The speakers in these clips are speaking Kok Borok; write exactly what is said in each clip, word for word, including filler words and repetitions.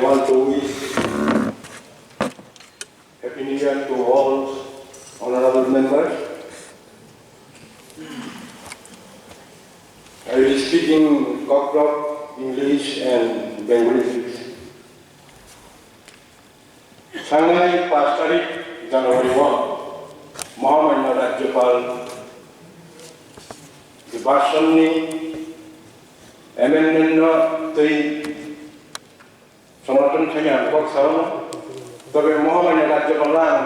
I want to wish Happy New Year to all honorable members. I will speak in Kokborok English and Bengali English. Thangnai paanch tarik January o Mohamanya Rajyapal Bhashanni amendment no twi somoton khaina kok sao. Tobe Mohamanya Rajyapal ang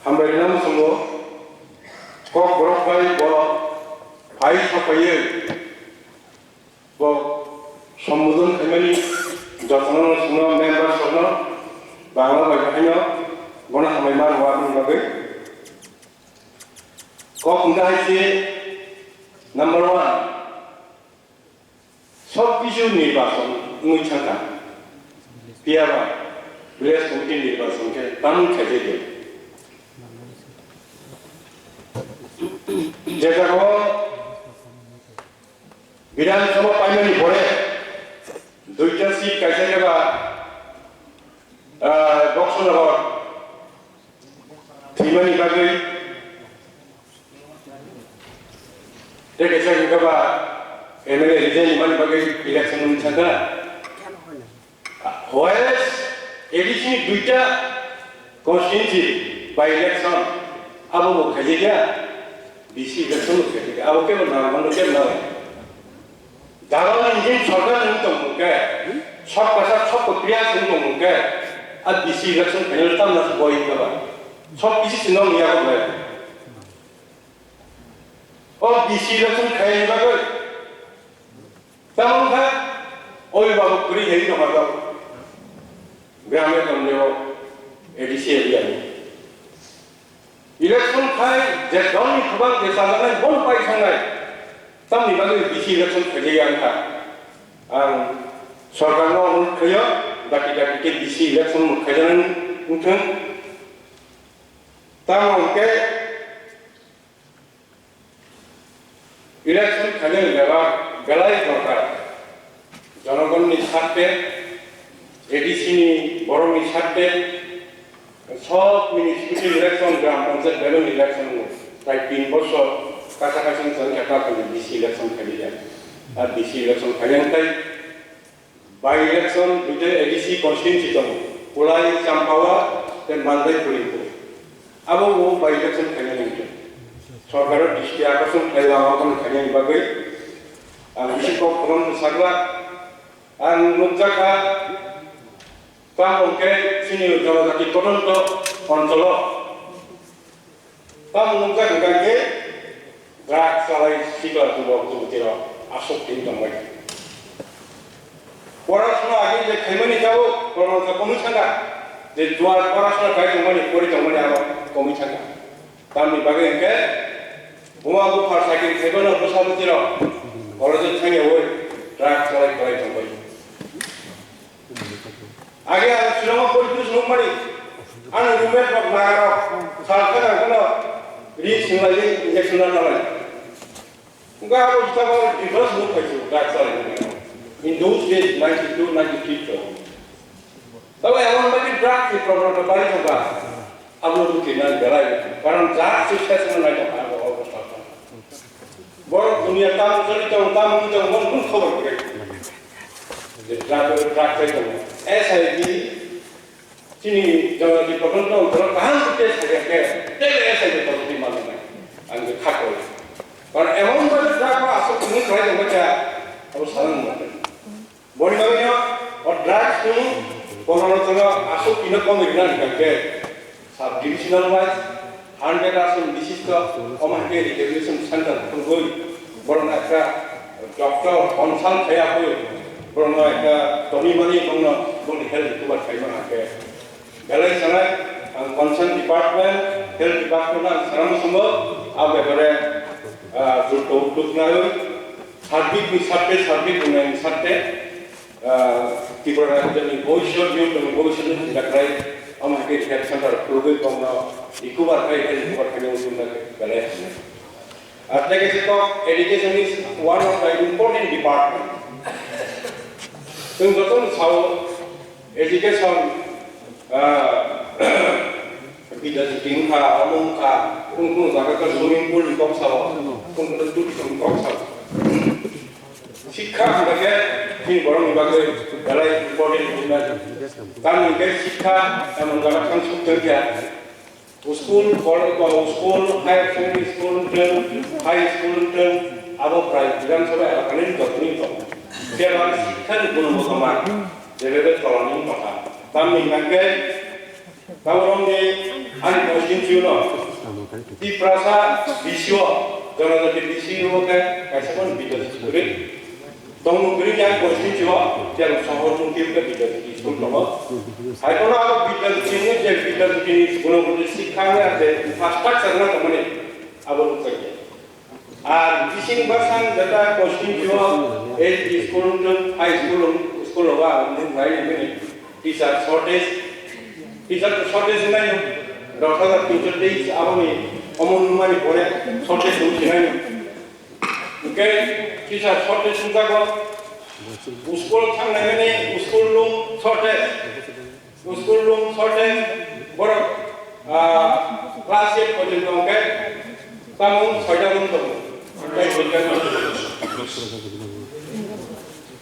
hambai rina musungo Kokborok bai bo phai sapaye. Bo sombodon khaimani jotono songno member songno bangla bai haino bono hambai ma rwa ni bagwi. Kok wngkha hai se number one, sob kisu nirbachon wngwi thangkha. Phiya ba village committee nirbachon khe tamung khaijai de. Je jagao Bidhan Sabha paimani pore duita seat kaisa khe ba, ah, Boxanagar thwimani bagwi tei kaisa khe ba M L A resign wngmani bagwi election wngwi thangkha. Whereas A D C ni duita constituency by election abo bo khaijak ya, D C election bo khaijak ya, abo kebo nang mano kebo nang. Dalal ni jin sorkar ni tong mungke, sok pasar sok ko kriya sing tong mungke, a D C election khaijak tamna boi kaba. Sok kisi sinong ya ko. O D C election khaijak bagwi. Tamo kha, oi babu kwrwi hai no hado. Grame tongdeo A D C area ni. Election khai je dol ni khubang je chajaknai bon pai sangnai. Tamni bagwi D C election khaijaya wngkha. Ang sorkar no onurodh khaio, daki daki khe D C election khaijana wngthung. Tamo hwnkhe Election khainani bebak belai dorkar. Jonogonni sakte, A D C ni borokni sakte, sob municipality election, gram panchayat level election no prai tin bosor kasa kasi wng thangkha, tamoni D C election khainai ya. Ar D C election khainai wngkhai By election duita A D C constituency tongo, Kulai, Champawa tei Mandai, Purimpu. Abo bo by election khainani hwnkhe. Sorkaro district akasong khlai lama phano khainani bagwi ang bisi kok kwbang bwsakla. Ang nukjakha, tamo hwnkhe chini Jonojati Todonto Oncholo. Tamo nukjak hwnkha khe drug chalai sikla jubok juboti rok aswk twi tongbai. Porasona age je khaimani tabuk Kornata komwi saka je juar porasona khai tongmani, pori tongmani abo komwi saka. Tamni bagwi hwnkhe buma bupha cycle khaibano bwsa bwtwi rok college thangyaui drug chalai kwlai tongbai. Age ang Shillong-o poripush nukmani, ano roommate rok nagarok, sal kheno kheno ri singlaidi injection rwna lai. Wngkha abo jotabo details nuk phai se, drug chalai nai. In those days, ninety-two, ninety-three chwng. Tabo emon bagwi drug ni problem rok bari thangkha, abo rwgwi nang belai, karon jat se ses nai tongkha abo obostha. Borok dunia tamo choli tong, tamo wngwi tong, bono kunu khobor kwrwi. Je drug, drug khai tongo. S I D, chini Jagadip Prakash no borok kaham khe sakya khe, tei S I D positive manwi nai. Ang je kha koi. Karon emon bai drug no aswk kunu khlai tongkha, abo sana nang. Boni bagwino o drugs ni kono kono aswk kino kongwi rwna hwnkha khe sub divisional wise hundred percent bishisto omo hai khe rehabilitation center khulgwi borokno ekta doctor consult khaiya khe borokno ekta tonwi mani borokno boni health recover khaima hwnkha khe. Belai sanai, ang concern department, health department ang sana muchungo, a bepare, ah, jotto uddog naiwi, sarbik ni sarte, sarbik unnayon ni sarte, ah, Tripura rajyo ni bhobishyot, youth ni bhobishyot ni chinta khlai, omo hai khe health center khulugwi bongno recover khai, health recover khaina muchungo belai hamya. Ar tei kaisa kok, education is one of the important department. Chwng jotono sao, education, ah, Bidya Jyoti wngkha, omo wngkha, kunu kunu jaga khe swimming pool ni kok sao, kunu kunu tourism ni kok sao. Sikha hwnba khe chini borokni bagwi belai important hwnwi mano. Tamni hwnkhe sikha emon jaga thang suk tong kha. School, college, school, higher secondary school wng thung, high school wng thung, abo prai Bidhan Sabha elakani jotoni tongo. Jeba sikhani gunogoto man, jeba tolani kotha. Tamni hwnkhe, taborokni ani constituency-o Tiprasa B C O, Janajati B C O khe kaisa phano bidya kwrwi. Tongmung kwrwi yang constituency o, yang sohor mungkin ke Bidya Jyoti school tongo. Hai kono abo Bidya Jyoti ni, je Bidya Jyoti ni school o je sikha ni, je infrastructure na tongmani, abo nukjagya. Ar bising basang jeta constituency o, L P school wng thung, high school wng, school o ba, nung bai ni, teacher shortage, teacher shortage nai, dos hajar tinso teis, abo ni, omo nung mani pore, shortage wng sinai. Hwnkhe kisa shortage wngjago. School thangnai mani school room shortage. School room shortage. Borok, ah, class eight porjonto hwnkhe tamo soita room tongo. Tei soita room.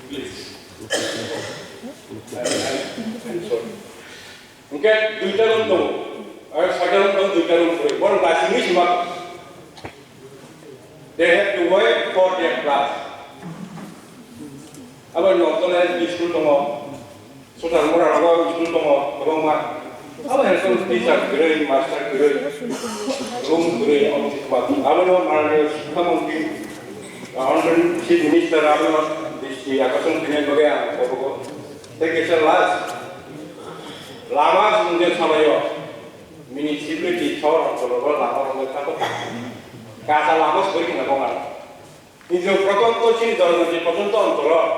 Please. I'm sorry. Hwnkhe duita room tongo, aro soita room tongo, duita room kwrwi. Borok lasingwi sima. They have to wait for their class. Abo Nongtole school tongo, Sutar Mura rogo school tongo, kwbangma. Abo hai school teacher kwrwi, master kwrwi, room kwrwi, abo se kwbang. Abono Mananiya Shiksha Mantri, Honorable Chief Minister abono district akasong khainai bagwi ang kobogo. Tei kaisa last, lama se wngkhe salaio, municipality shahar oncholrok lama rok wngkha kha, kacha lama se wngkha kha. Nijok potonto chini Jaganati potonto oncholrok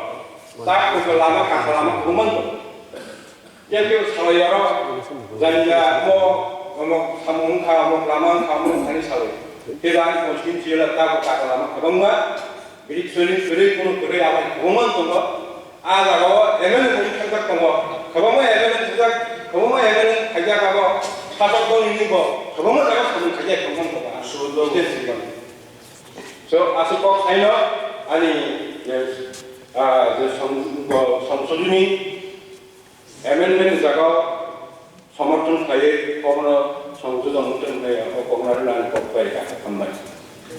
tak wngkha lama, kacha lama kwbangma wngkha. Khe khe salaio aro jani omo, omo samung wngkha, omo lama wngkha, omo wngkha hinwi salai. Khe jani constituency o tak kacha lama kwbangma. Bini kwrwi kwrwi kunu kwrwi abai kwbangma tongo. Ah jagao M L A boni thangkha tongo. Kwbangma M L A thangkha, kwbangma M L A khaijak abo. Sasok dol nini bo kwbangma jaga samung khaijak kwbangma tongo. Sudol. So, aswk kok saino ani je, ah, je song-, bo songsodini amendment ni jagao somorthon khlaiwi kokno songjudo wngtong hwnwi o kokno rwnani kok bai kha. Hambai.